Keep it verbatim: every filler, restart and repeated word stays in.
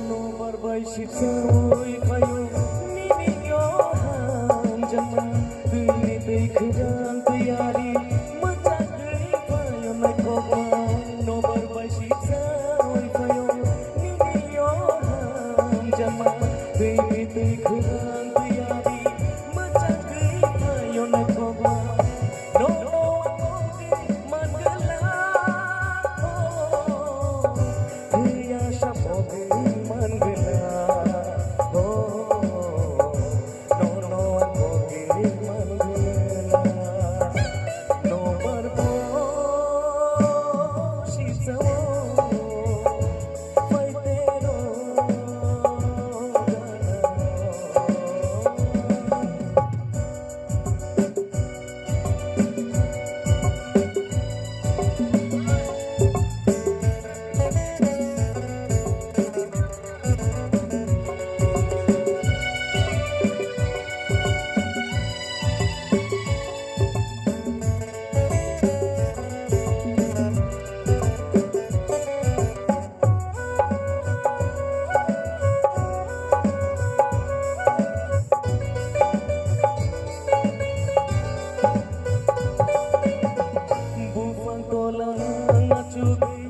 Nobar bai sipsa oi phaio nini yo hamjakma, twi ni twi khwrang twi ari mwchangwi phaio naithokma. Nobar bai sipsa oi phaio nini yo hamjakma, twi ni twi khwrang twi ari mwchangwi phaio naithokma. Nono ang kok di mangala ho. Hiya sapo giri mangala ho, nono apo giri mangala, no barbo sisao paitero gana. Buphang tola ang achugwi